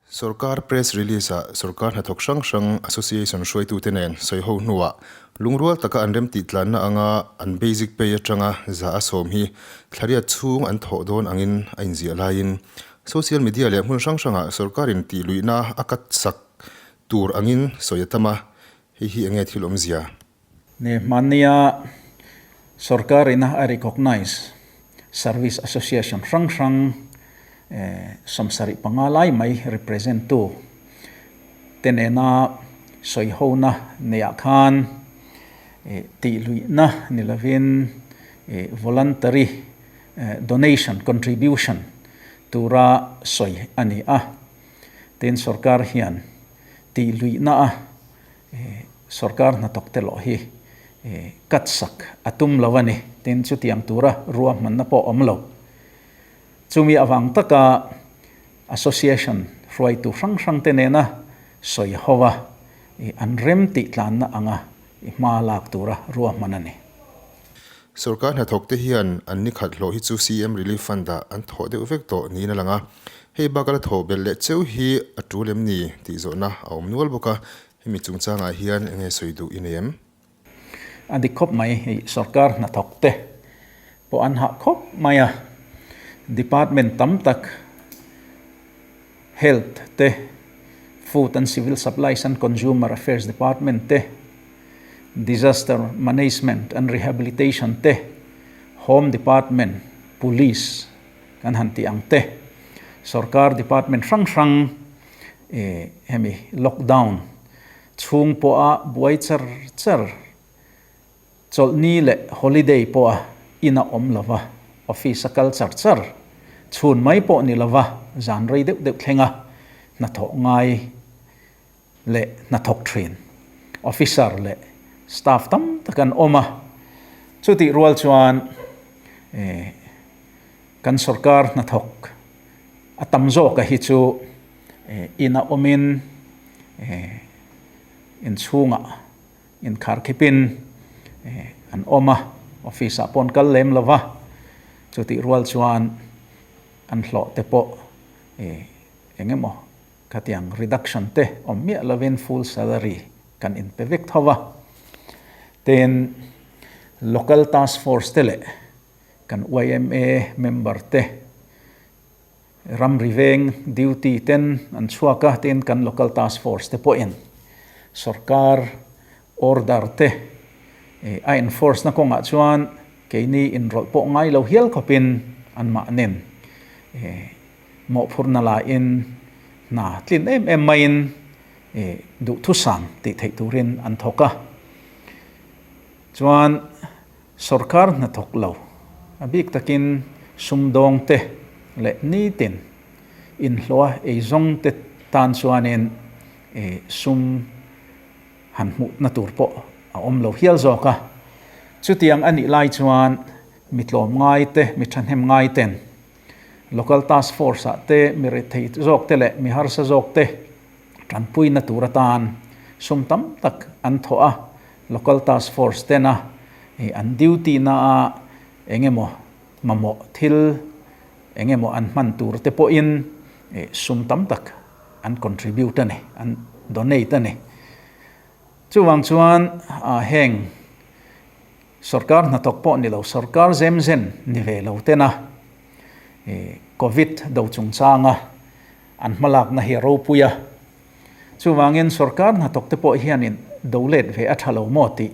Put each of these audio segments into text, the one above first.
Sorkar press release-ah sorkar hnathawk hrang hrang association hruaitute nen sawiho hnuah lungrual taka an remtih tlanna anga an basic pay atanga za a sawm hi thlariat chhung an thawh dawn angin a inziah laiin social media leh hmun hrang hrangah sorkarin tihluihna a cut sak tur angin sawi a tam a, hei hi enge thil awmzia? Ne hmannia sorkarina a recognise service association hrang hrang 75 lai mai represent tu te nena sawihona neihah khan tihluihna ni lovin voluntary donation contribution tura sawi a ni a. Tin sorkar hian tihluihna a Sorkar hnathawk te lawh hi cut sak a tum lo a ni. Tin, chutiang tura ruahmanna pawh awm lo. Chumi avang taka Association hruaitu hrang hrang te nena sawi ho a, an rem tih tlanna anga hma lak tura ruahman a ni. Sorkar hnathawk te hian an ni khat hlawh hi chu CM Relief Fund ah an thawh deuh vek tawh niin a lang a. Hei bak a la thawh belh leh cheu hi a tul em ni tih zawhna a awm nual bawk a. Hemi chungchangah hian enge sawi duh i nei em? A dik khawp mai, hei sorkar hnathawk te pawh an hah khawp mai a, department tam tak health te, food and civil supplies and consumer affairs department te, disaster management and rehabilitation te, home department, police kan han tih ang te, sorkar department hrang hrang E hemi lockdown chhung pawha buai char char, chawlhni leh holiday pawha in a awm lova, office a kal char char, chhun mai pawh ni lova zan rei deuh deuh thlenga hnathawh ngai leh hnathawk thin officer leh staff tam tak an awm a. Chutih rual chuan e kan sorkar hnathawk A tam zawka hi chu ina awmin inchhungah inkharkhipin an awm a, office ah pawh an kal lem lo va, chutih rual chuan an hlawh te pawh eng emaw khatiang reduction te awm miah lovin full salary kan inpe vek tho va. Tin, local task force te leh kan yma member te Ramri veng duty ten an chhuak a, tin kan local task force te pawhin sorkar order te a enforce na kawngah chuan keini inrawlh pawh ngai lo hial khawpin anmahnin mawhphurhna lain hna tlin em em maiin duhthusam tih theih turin an thawk a. Chuan Sorkar hnathawk lo, a bik takin sumdawng te leh nitin inhlawha eizawng te tan chuanin sum han hmuhna tur pawh a awm lo hial zawk a. Chutiang a nih lai chuan mi tlawm ngai te, mi thahnem ngai ten Local Task Force ah te mi rethei zawk te leh mi harsa zawk te tanpuina tur atan sum tam tak an thawh a, Local Task Force tena an duty na a eng emaw mamawh thil eng emaw an hman tur te pawhin sum tam tak an contribute a ni, an donate a ni. Chuvang chuan heng sorkar hnathawk pawh ni lo, sorkar zem zen ni ve lo tena Covid do chungchanga an hmalakna hi a ropui a. Chuvangin sorkar hnathawk te pawh hianin do let ve a tha lo maw tih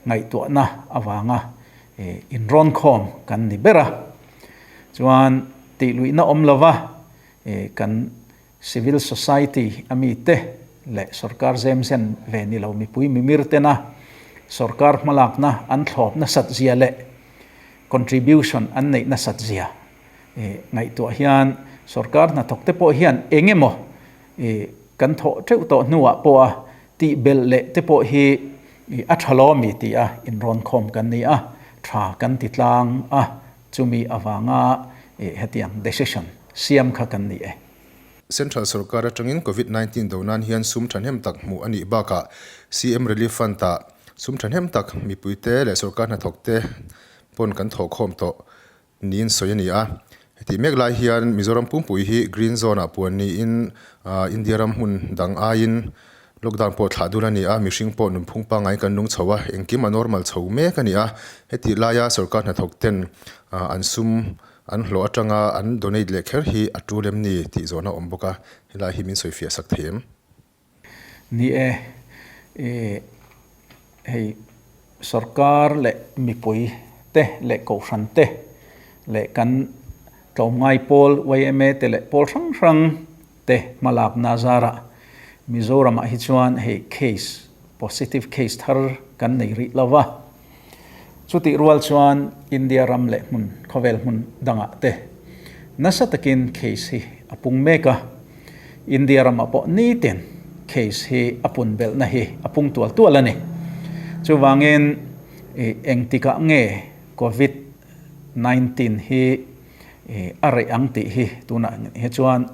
ngaihtuahna avanga inrawnkhawm kan ni ber a. Chuan tihluihna awm lova kan civil society a mite leh sorkar zem zen ve ni lo mipui mimir tena sorkar hmalakna an thlawp nasat zia leh contribution an neih nasat zia Ngaihtuah hian sorkar hnathawk te pawh hian eng emaw kan thawh teuh tawh hnuah pawh a tih belh leh te pawh hi a tha lo ami tih a inrawnkhawm kan ni a, tha kan ti tlang a, chumi avanga hetiang decision siam kha kan ni e. Central sorkar atangin Covid 19 do nan hian sum thahnem tak hmuh a nih bakah CM Relief Fund ah sum thahnem tak mipuite leh sorkar hnathawkte pawn kan thawhkhawm tawh Niin sawi a ni a. Hetih mek lai hian Mizoram pumpui hi Green Zone ah puan niin India ram hmun dang aiin Lockdown pawh thlah dul a ni a, mihring pawh nunphung pangngai kan nung chho a, engkim a normal chho mek a ni a. Hetih laia sorkar hnathawk ten an sum an hlawh atanga an donate leh kher hi a tul em ni tih zawhna a awm bawk a, helai hi min sawifiah sak thei em? Ni e, i hei sorkar leh mipui te leh kohhran te leh kan tlawmngai pawl yma te leh pawl hrang hrang te hmalakna zarah Mizoramah hi chuan hei case positive case thar kan nei rih lo va. Chutih rual chuan India ram leh hmun khawvel hmun dangah te nasa takin case hi a pung mek a. India ramah pawh nitin case hi a pun belhna hi a pung tual tual a ni. Chuvangin engtikah nge Covid 19 hi a reh ang tih hi tunah hi chuan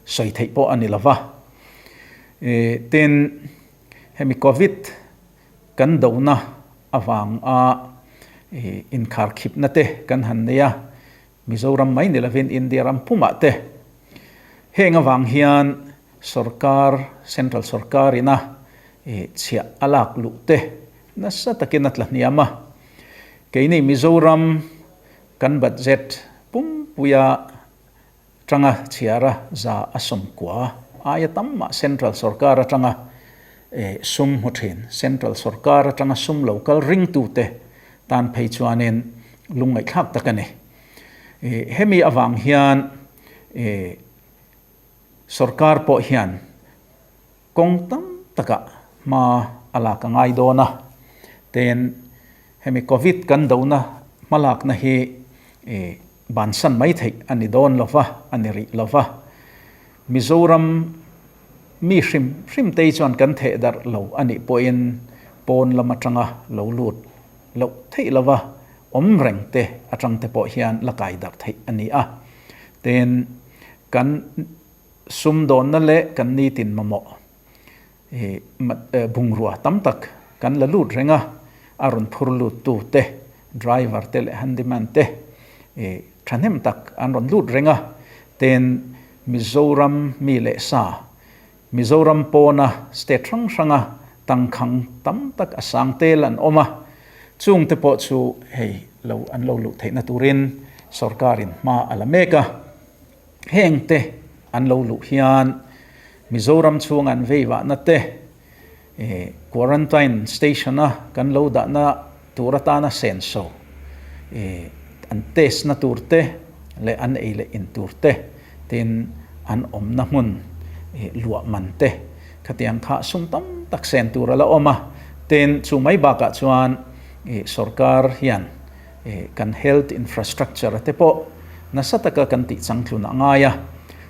sawi theih pawh a ni lo va. Tin, hemi Covid kan dohna avanga inkharkhipna te kan han nei a, Mizoram mai ni lovin India ram pumah te. Heng avang hian sorkar, central sorkar ina chhiah a lak luh te nasa takin a tla hniam a. Keini Mizoram kan budget pumpuia tanga chhiara za a 90 aia tam mah central sorkar atanga sum hmu thin, central sorkar atanga sum lo kal ringtute tan phei chuanin lungngaihthlak tak a ni. Hemi avang hian sorkar pawh hian Kawng tam takah hma a lak a ngai dawn a, tin hemi Covid kan dohna hmalakna hi bansan mai theih a ni dawn lo va, a ni rih lo va. Mizoram mi hrim hrim te hi chuan kan theh darh lo a nih pawhin pawn lam atanga lo lut loh theih lo va, awm reng te atang te pawh hian la kai darh theih a ni a, tin kan Sumdawnna leh kan nitin mamawh bungrua tam tak kan la lut reng a, a rawn phur luttu te, driver te leh handyman te thahnem tak an rawn lut reng a, tin Mizoram mi leh sa, Mizoram pawna state hrang hranga tangkhang tam tak a sang tel an awm a, chungte pawh chu hei lo an lo luh theihna turin sorkarin hma a la mek a. Heng te an lo luh hian Mizoram chhung an vei vahna te, quarantine station a kan lo dahna tur atana senso an test na tur te leh an ei leh in tur te tin an awmna hmun luah man te khatiang kha sum tam tak sen tur a la awm a. Tin, chu mai bakah chuan sorkar hian kan health infrastructure te pawh nasa taka kan tih changtlun a ngai a,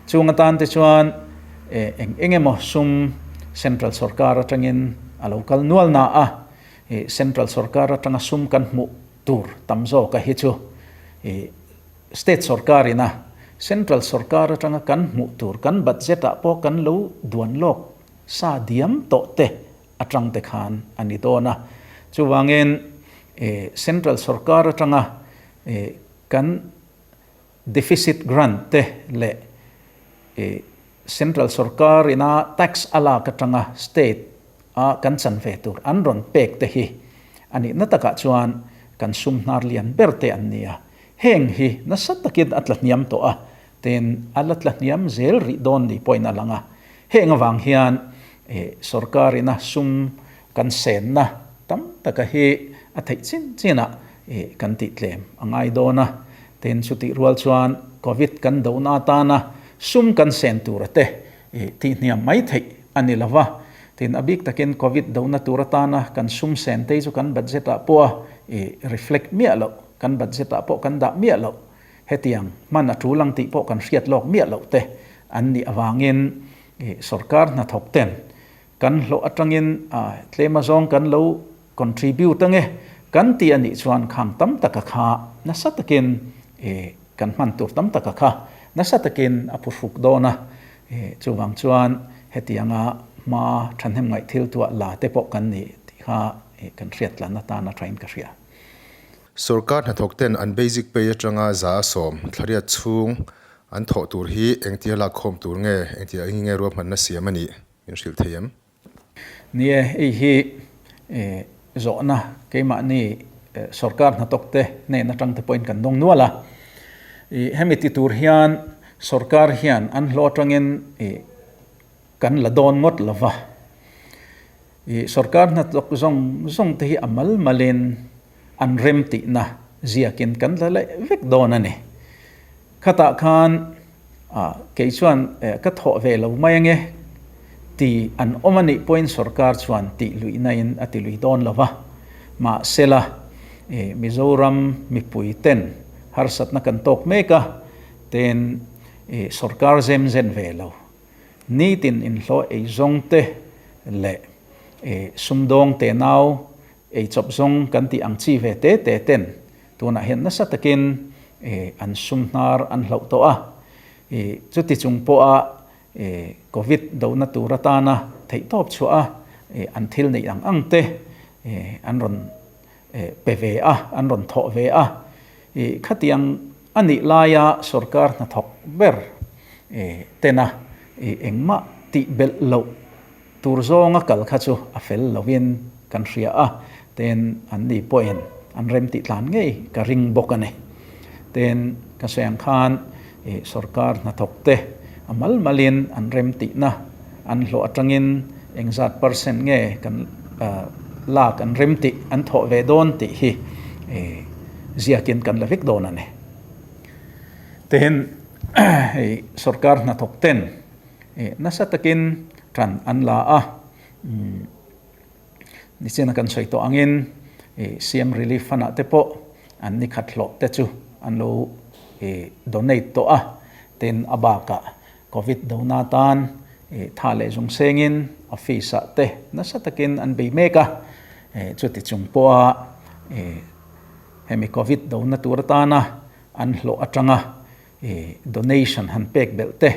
chung atan te chuan eng eng emaw sum central sorkar atangin a lo kal nual na a, central sorkar atanga sum kan hmuh tur tam zawk a hi chu state sorkar ina central sorkar atanga kan hmuh tur kan budget ah pawh kan lo duan lawk sa diam tawh te atang te khan a ni dawn a. Chuvangin Central sorkar atanga kan deficit grant te leh Central sorkar ina tax a lak atanga state a kan chan ve tur an rawn pek te hi a nihna takah chuan kan sum hnar lian ber te an ni a. Heng hi nasa takin a tla hniam tawh a, Tin, a la tla hniam zel rih dawn ni pawhin a lang a. Heng avang hian sorkarina sum kan senna tam taka hi a theih chin chinah kan tih tlem a ngai dawn a. Tin, chutih rual chuan Covid kan dohna atana sum kan sen tura te tih hniam mai theih a ni lo va. Tin, a bik takin Covid dohna tur atana kan sum sen te chu kan budget ah pawh a reflect miah loh, kan budget ah pawh kan dah miah loh. Hetiang hman a tul ang tih pawh kan hriat lawk miah loh te an nih avangin sorkar hnathawk ten kan hlawh atangin tlem azawng kan lo contribute ange kan tih a nih chuan khang tam taka kha nasa takin kan hman tur tam taka kha nasa takin a phuhruk dawn a, chuvang chuan hetianga hma thahnem ngaih thil tuah la te pawh kan ni tih kha kan hriat tlan atan a thain ka hria. Sorkar hnathawk ten an basic pay atanga 100% thlariat chhung an thawh tur hi engtia lakkhawm tur nge, engtia eng nge ruahmanna siam a nih min hrilh thei em? Ni e, hei hi zawhna keimahni sorkar hnathawk te hnen atang te pawhin kan dawng nual a. Hemi ti tur hian sorkar hian an hlawh atangin kan la dawn ngawt lo va. I sorkar hnathawk zawng zawng te hi a mal malin an rem tihna ziakin kan la leh vek dawn a ni. Khatah khan kei chuan ka thawh ve lo mai ange ti an awm a nih pawhin sorkar chuan tih luihna in a ti lui dawn lo va. Mahsela Mizoram mipui ten harsatna kan tawk mek a, ten sorkar zem zen ve lo. Nitin inhlawh ei zawng te leh sumdawng te nau ei chawp zawng kan tih ang chi ve te te ten tunah hian nasa takin an sum hnar an hlauh tawh a. Chuti chung pawha Covid dohna tur atana theihtawp chhuah a an thil neih ang ang te an rawn pe ve a, an rawn thawh ve a. Khatiang a nih laia sorkar hnathawk ber tena engmah tih belh loh tur zawnga kal kha chu a fel lovin kan hria a, ten an ni pawhin an rem tih tlan ngei ka ring bawk a ni. Ten ka sawi ang khan sorkar hnathawk te a mal malin an rem tihna an hlawh atangin engzat percent nge kan lak an rem tih an thawh ve dawn tih hi ziakin kan la vek dawn a ni. Tin, hei sorkar hnathawk ten nasa takin tan an la a, nichina kan sawi tawh angin CM Relief Fund ah te pawh an ni khat hlawh te chu an lo donate tawh a, tin a bakah Covid dona tan tha leh zung sengin office ah te nasa takin an bei mek a, chuti chung pawha hemi Covid dona tur atana an hlawh atanga donation han pek belh te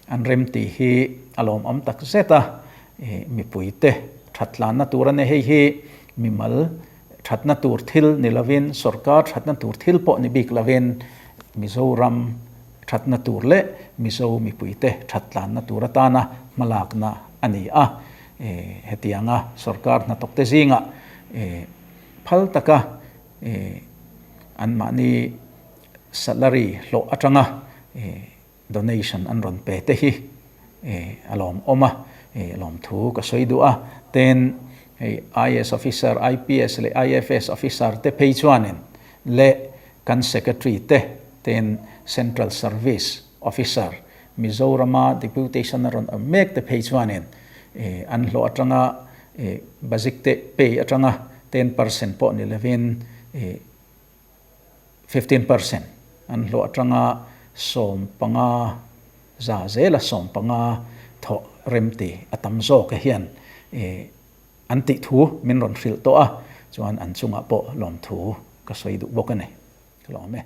an rem tih hi a lawmawm tak zet a, mipui te thattlanna tur a ni. Hei hi mimal thatna tur thil ni lovin sorkar thatna tur thil pawh ni bik lovin Mizoram thatna tur leh Mizo mipuite thattlanna tur atana hmalakna a ni a. Hetianga sorkar hnathawkte zingah phal taka anmahni salary hlawh atanga donation an rawn pe te hi a lawmawm a, lawmthu ka sawi duh a. Tin, hei IAS officer, IPS leh IFS officer te phei chuanin leh kan secretary te tin Central Service officer Mizorama deputation a rawn awm mek te phei chuanin an hlawh atanga basic te pay atanga 10% pawh ni lovin 15% an hlawh atanga 15 za zela 15 thawh remti a tam zawk e hian an tih thu min rawn hrilh tawh a, chuan an chungah pawh lawmthu ka sawi duh bawk a ni. Ka lawm e.